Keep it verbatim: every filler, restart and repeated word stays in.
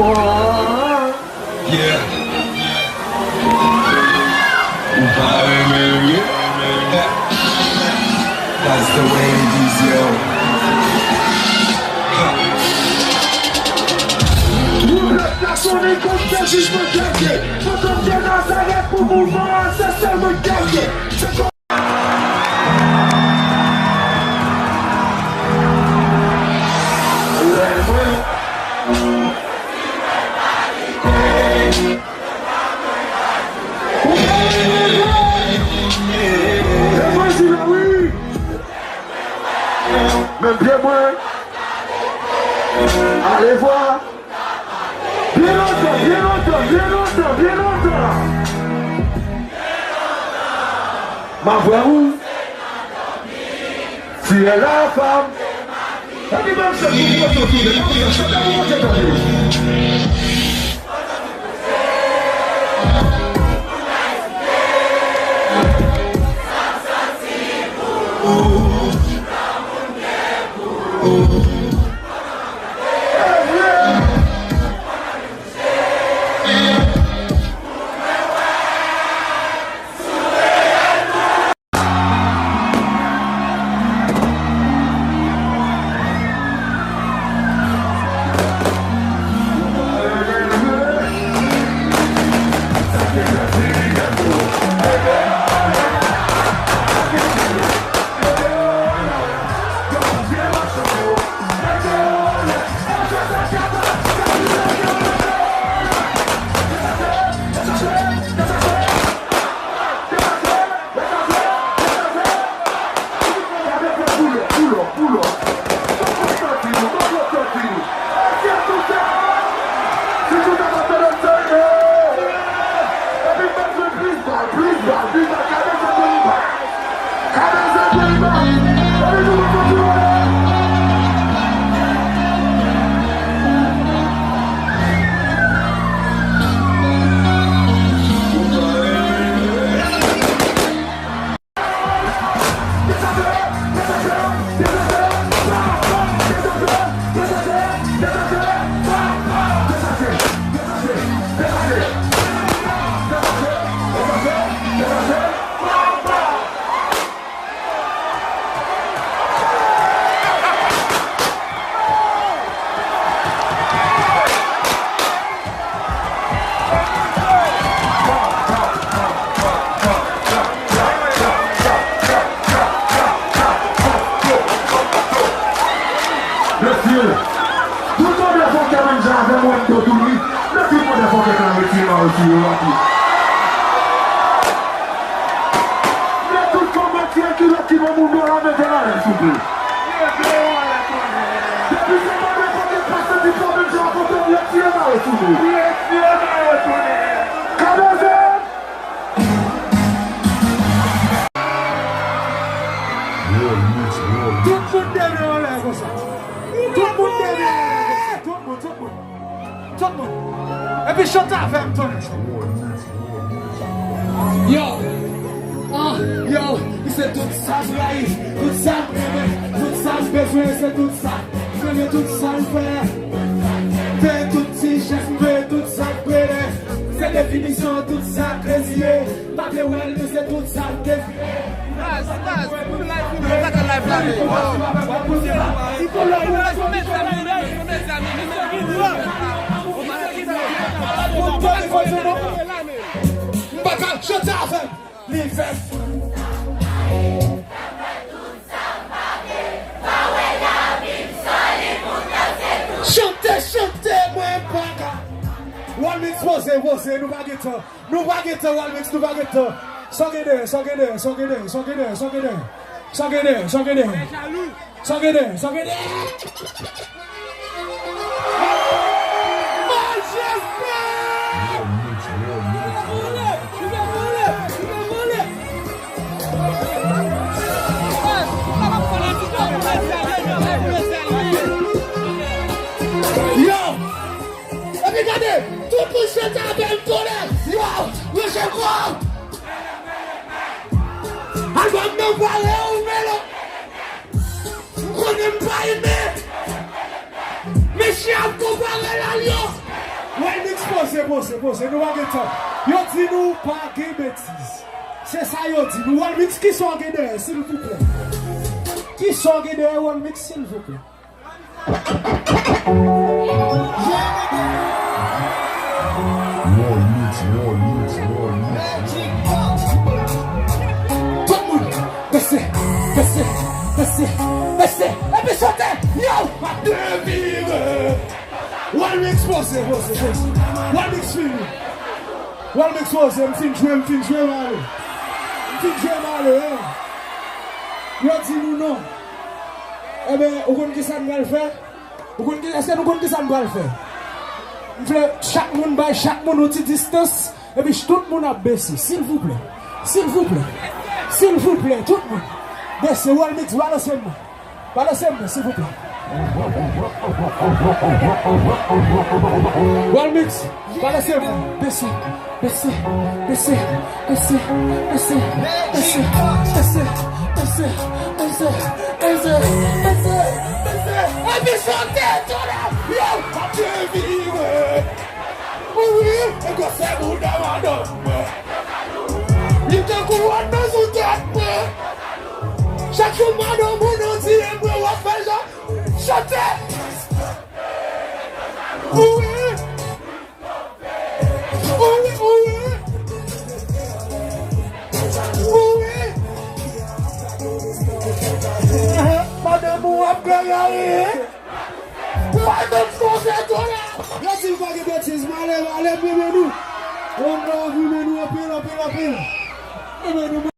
Yeah. Ou pa renmen l vre? That's the way it is, yo. Twoublat la sonnen kòm fè jijman Dye. Mwen konn Dye Nazarèt pou mouvman an, se sèl mwen Dye. Men pye mwen. Alevwa. Byen lontan, byen lontan, byen lontan, byen lontan. M ap wè ou. Tu es la femme. Epi ban m chans pou Bondye tounen, ban m chans pou Bondye tounen. Mesye, tout motherfucker menm jan avè m, Wendo tou li. Lè tout motherfucker ka retire mayo sou yo rapid. Lè tout kòmantè kilòt ki ban moun do la, mete mayo, souple. Depi se motherfucker k pa santi pwoblèm sa a, kote w retire mayo sou nou. Retire mayo tounen. Kadoze! Tout moun demen anlè konsa. Tout moun demen anlè konsa. Tout moun, tout moun. Tout moun. Epi chante avè m, tande. Yo. Ah, yo. Li se tout sa m rayi, tout sa m renmen, tout sa m bezwen, se tout sa. M renmen tout sa l fè. Peye tout ti jès, m peye tout sa k prele. Se definisyon tout sa k reziye. M pa vle wè l, men se tout sa l te vle. Baz, baz, pou live, pou live la, men. Pou live, pou mezanmi, mezanmi, mezanmi. M pa ka chante avè m. Li fè. Chante, chante, mwen pa ka. Walmix, poze, poze, nou pa gen tan. Nou pa gen tan, Walmix, nou pa gen tan. Sa w gen dèyè, sa w gen dèyè, sa w gen dèyè, sa w gen dèyè, sa w gen dèyè. Sa w gen dèyè, sa w gen dèyè. Sa w gen dèyè, sa w gen dèyè. Majeste! Yo! Epi gade, tout moun chante avè m, tande. Yo, Roger Paul. Albòm nan pare ou mele. M konnen m pa renmen. Mesye ap konpare l a lyon. Poze, poze, poze, nou pa gen tan. Yo di nou pa gen betiz. Se sa yo di nou. Walmix, kisa w gen dèyè, silvouplè? Kisa w gen dèyè, Walmix, silvouplè? Walmix, Walmix, Walmix. Tout moun, bese, bese, bese, bese. Epi chante, yo, m ap devire. Walmix, poze, poze, poze. Walmix, fini. Walmix, poze, m fin jwe, m fin jwe, m ale. M fin jwe, m ale, eh. Yo di nou non. Enben, ou konn kisa n pral fè? Ou konn ki, èske nou konn kisa n pral fè? M vle chak moun bay chak moun yon ti distans, epi ch-, tout moun ap bese, silvouplè. Silvouplè. Silvouplè, tout moun. Bese, Walmix, balanse m. Balanse m, silvouplè. Walmix, balanse m. Bese, bese, bese, bese, bese, bese, bese, bese, bese, bese, bese, bese. Epi chante, tonnè, yo, ap devire. Wi, e gwo se bouda madanm mwen. Li tankou wòt nan sou tèt mwen. Chak jou madanm ou nan di mwen w ap fè jan. Chante. Wi. Wi, wi. Wi. Madanm ou ap gagare. Madanm konsa tou la. Yo di m pa gen betiz, m ale, m ale, m renmen nou. One love, m renmen nou anpil, anpil, anpil. M renmen nou.